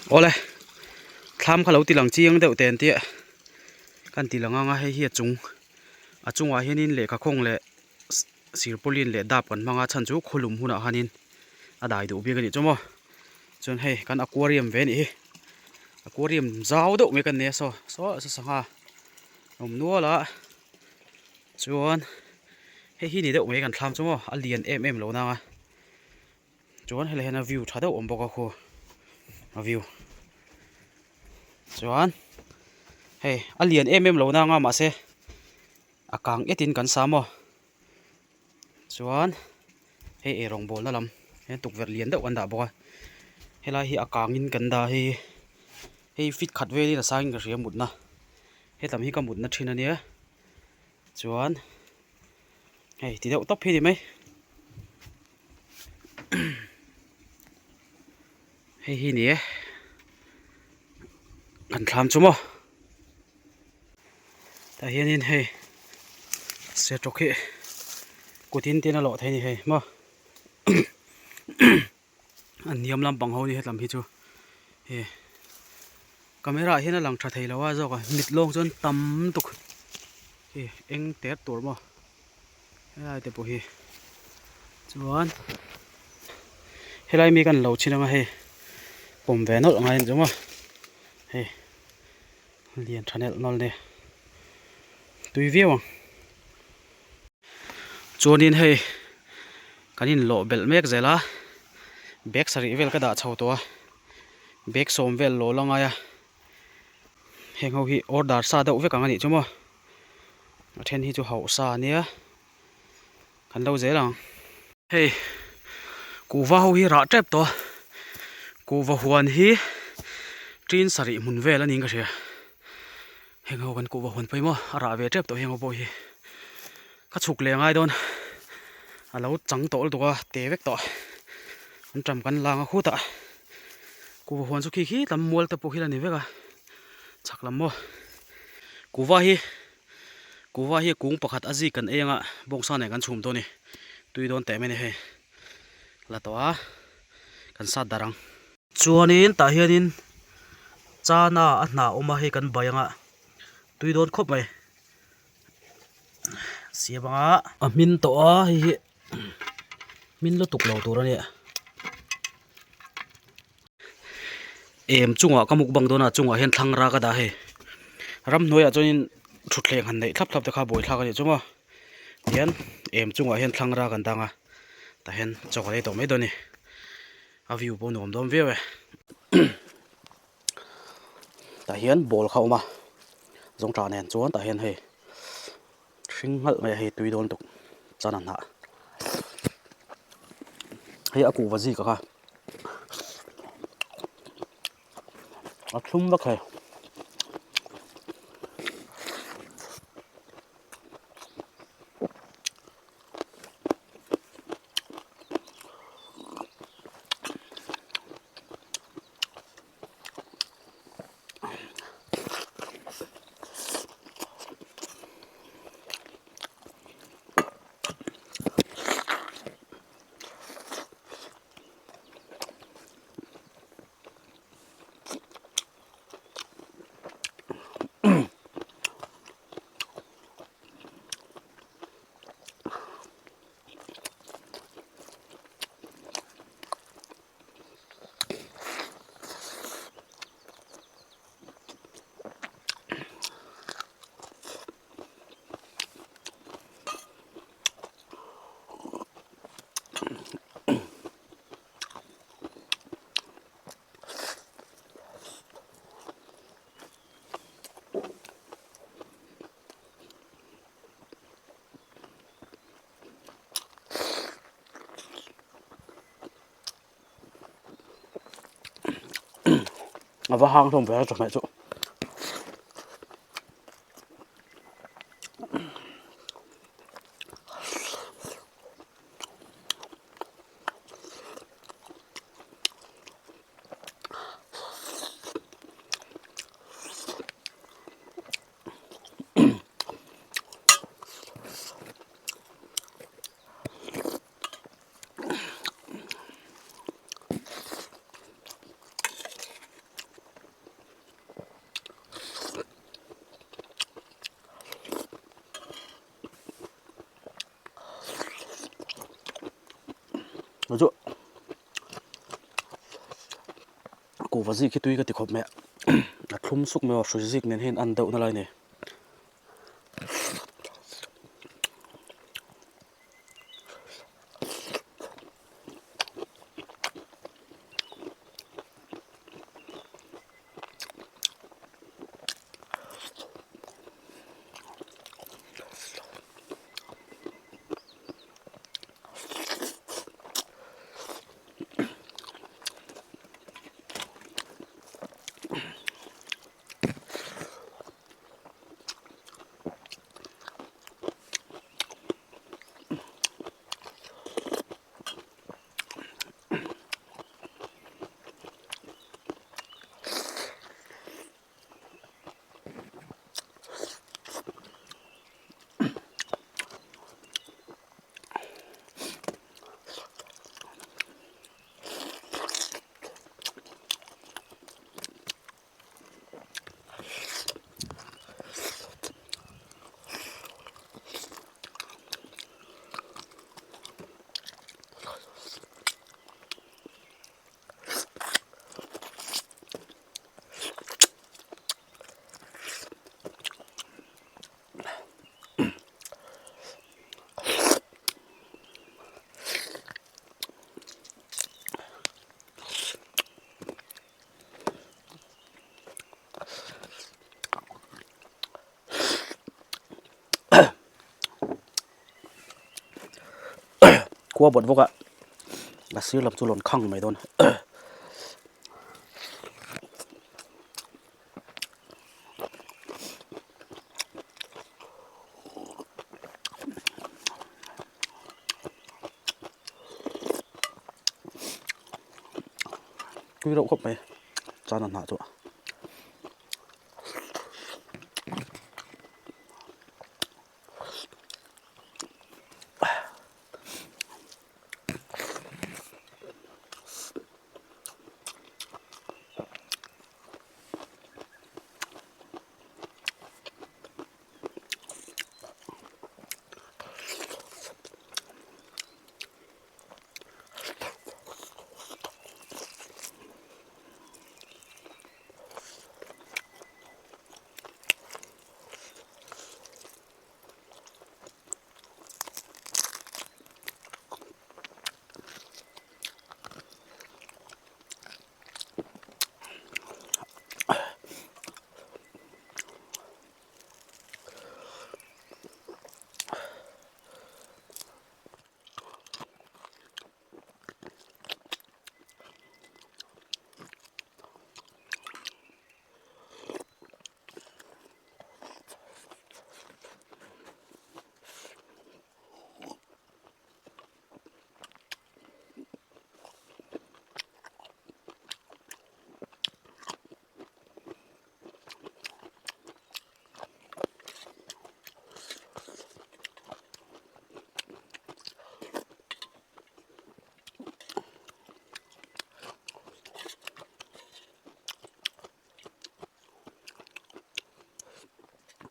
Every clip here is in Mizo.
Awle thlam kha lo ti lang chiang deuh ten tih kan ti lang ang a hei hi a chung a chungah hianin lehkha khawng leh sirpawlin leh dap kan hmang a chhan chu khawlum hunah khanin a dai duh bik a nih chu maw chuan hei kan aquarium ve a nih hi aquarium zau deuh mai kan nei a saw saw sangha awm nual a chuan hei hi ni deuh mai kan thlam chu maw a lian em em lo nang a. Chuan helai hian a view tha deuh awm bawk a khu a view chuan hei a lian em em lo nang a mahse a kang etin kan sa maw chuan hei eirawng bawlna lam hian tukverh lian deuh an dah bawk a helai hi a kangin kan dah hei hei fit khat velin a sangin ka hria mutna helam hi ka mutna thin ania chuan. Hei ti deuh tawp hi ni mai hei hi ni e kan thlam chu maw tah hianin hei sertawk hi kutin tin a lawh thei a ni hei maw a hniam lampang ho ni hetlam hi chu he camera ah hian a lang tha thei lo a zawk a mit lawng chuan tam lutuk hi eng ter tur maw helai te pawh hi chuan helai mi kan lo chhin anga hei pawm ve nawlh ngai a ni chu maw hei lian tha nelh nawlh nia tui viau ang. Chuanin hei kan inlawh belh mek zel a bag sarih vel ka dah chho tawh a bag sawm vel lawh la ngai a heng ho hi order sa deuh vek ang a nih chu maw a then hi chu hauh sa a nia kan lo zel ang. Hei kuhva ho hi rah tep tawh a kuhva huan hi tin sarih hmun vel a niin ka hria. Heng ho kan kuhva huan pawimawh a rah ve tep tawh heng ho pawh hi ka chhuk leh ngai dawn a lo chang tawh lutuk a te vek tawh an ṭam kan lang a khutah kuhva huan chu khi khi lam mual te pawh khi la ni vek a chhak lam maw kuhva hi kuhva hi kung pakhat a zik kan ei anga bawngsa nen kan chhum dawn a ni tui dawn teh mai a ni hei la tawh a kan sat darh ang. Chuanin tah hianin chana a hnah awm a hei kan bai anga tui dawn khawp mai siam anga a hmin tawh a hei hi hmin lutuk lo tur a nia em chungah ka mukbang dawn a chungah hian thlang rak a dah hei ramhnuaiah chuanin thutthleng han neih thlap thlap te kha buaithlak a nih chu maw tihian em chungah hian thlang rak an dang a tah hian chaw kan ei tawh mai dawn a ni. A view pawh nuam dawn viau e tah hian ball kha a awm a zawngṭah nen chuan tah hian hei hring nghalh mai a hei tui dawn lutuk chana hnah hei a kuhva zika kha a thlum vak hei. A va hang hlawm ve a chawhmeh chu. Kuhva zik hi tui ka ti khawp mai a, a thlum suk mai a, hrui zik nen hian an deuh na lai a ni. Khua bawt bawk a a sir lam chu rawn khang mai dawn. Tui reuh khawp mai chana hnah chu.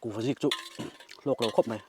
Kuhva zik chu hlawk lo khawp mai.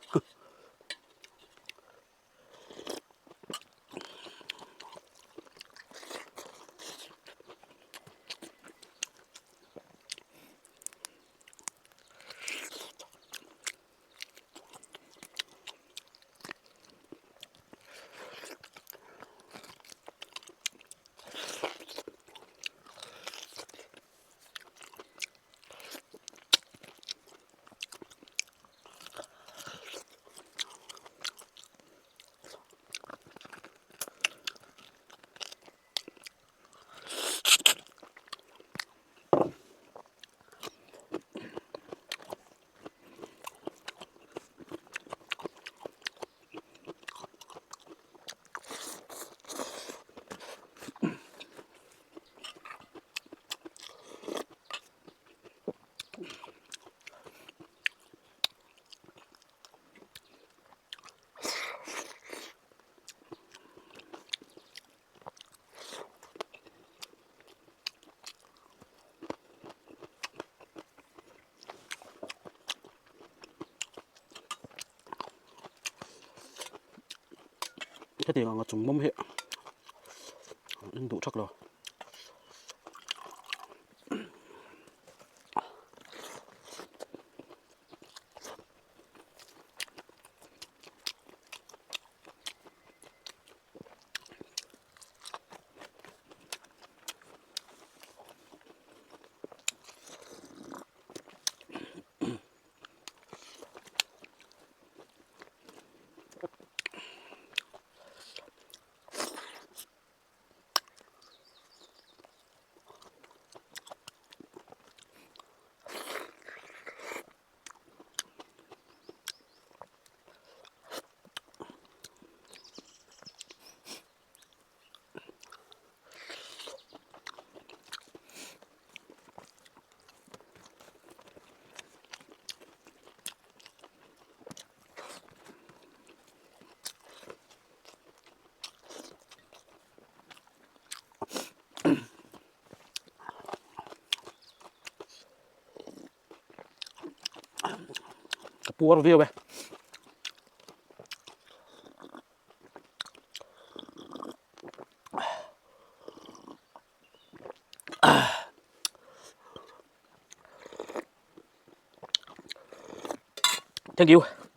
Hetiang anga chung mawm hi an duh thak lo. Ka puar viau e. Thank you.